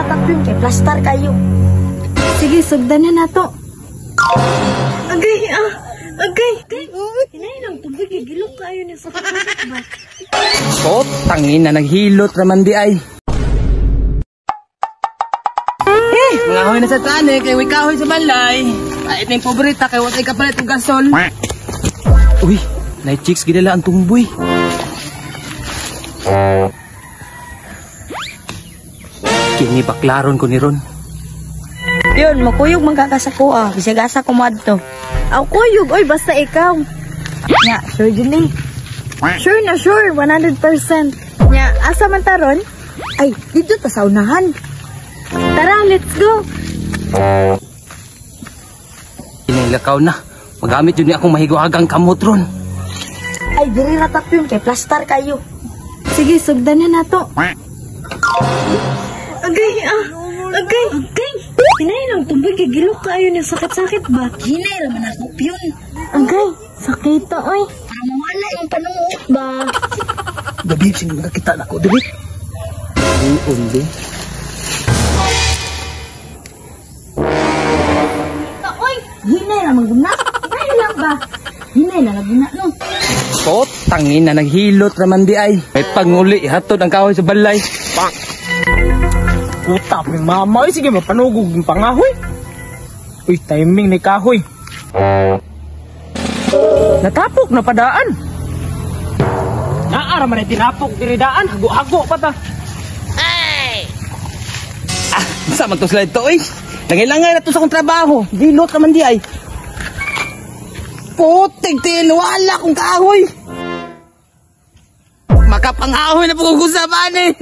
Tapyun kay plastar kayo. Sige, sugdan na nato. Agay, ah! Agay! Hinay lang, tubig, gilok kayo ni sa ba? Oh, tangina, naghilot raman di ay. Eh, mga hoy na sa tani, kay way kahoy sa balay. Ay, ito yung pobrita, kay watay kapalit og gasol. Uy, night chicks gidala ang tumboy. Kini baklaron ko ni Ron. Yun, makuyog man ka sa kuha. Bisag asa ko moadto. Aw, kuyog, oy, basta ikaw. Nya, sure jud ni. Sure na sure, 100%. Nya, asa man taron? Ay, dito ta sa unahan. Tara, let's go. Kinilakaw na. Magamit yun ni akong mahiguagang kamot ron. Ay, diri ra tapyun kay plastar kayo. Sige, sugdan na nato. Agay, ah! Agay! Agay! Hinay lang, tubig, gilok kayo ni sakit-sakit ba? Hinay ra man ako pyun. Agay, sakit to, oy. Para mawala yung panuot ba. Gabi, sino nakita na ko, dili? Uy, undi. Oy, hinay ra man guna. Hinay lang ba? Hinay na laguna no. Oh, tangina, naghilot raman di ay. May panguli, hatod ang kahoy sa balay. Puta, may mama. Ay, sige, mapanugog yung pangahoy. Uy, timing ni kahoy. Natapok na padaan. Naara man ay tinapok diridaan. Hago-hago pa ta. Ah, sa man to slide to, oy. Nangailangan na to sa akong trabaho. Dilot naman di ay. Putik tin, wala kong kahoy. Makapangahoy na po kung eh.